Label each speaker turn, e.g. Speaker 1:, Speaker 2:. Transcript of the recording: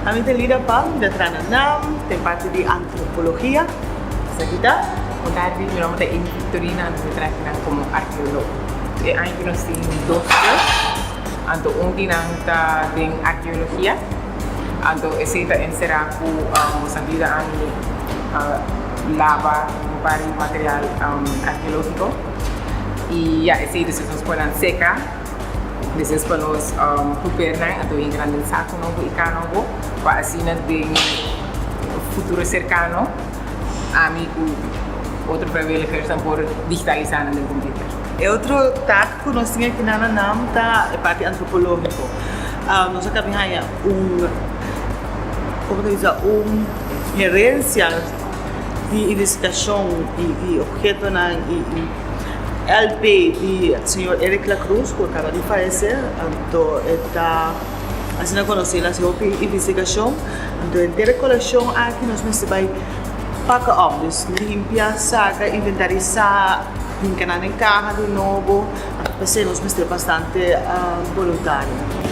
Speaker 1: Ami ta Lida Palm, mi ta traha na NAM, den parti di antropologia. Esaki ta.
Speaker 2: Bon tardi, mi nomber ta Amy Victorina, anto mi traha akinan komo arkeolog. E aña aki nos tin dos kurs, anto un di nan ta den arkeologia, anto esei ta enserá ku boso a yuda ami laba un par di material arkeológiko i ya esei despues nos pone nan seka. Despues pa nos pupernan a doña grandi den saco nobo y ca nobo pa asina den futuro cercano ami cu otro vrijwilligersnan por digitalisa nan den computer.
Speaker 1: E otro tak cu nos tin aki na Nam ta e parti antropologico. Nos a cabi haya un, como ta bisa, un herencia di investigacion y obhetonan y. LP di señor Eric La Cruz cu a caba di fayece, anto e ta asina conoci el haci hopi investigacion, anto henter e coleccion aki nos mester bay paca op, dus limpia, saca, inventarisa, hinca nan den caha di nobo, anto p'esey nos mester bastante boluntario.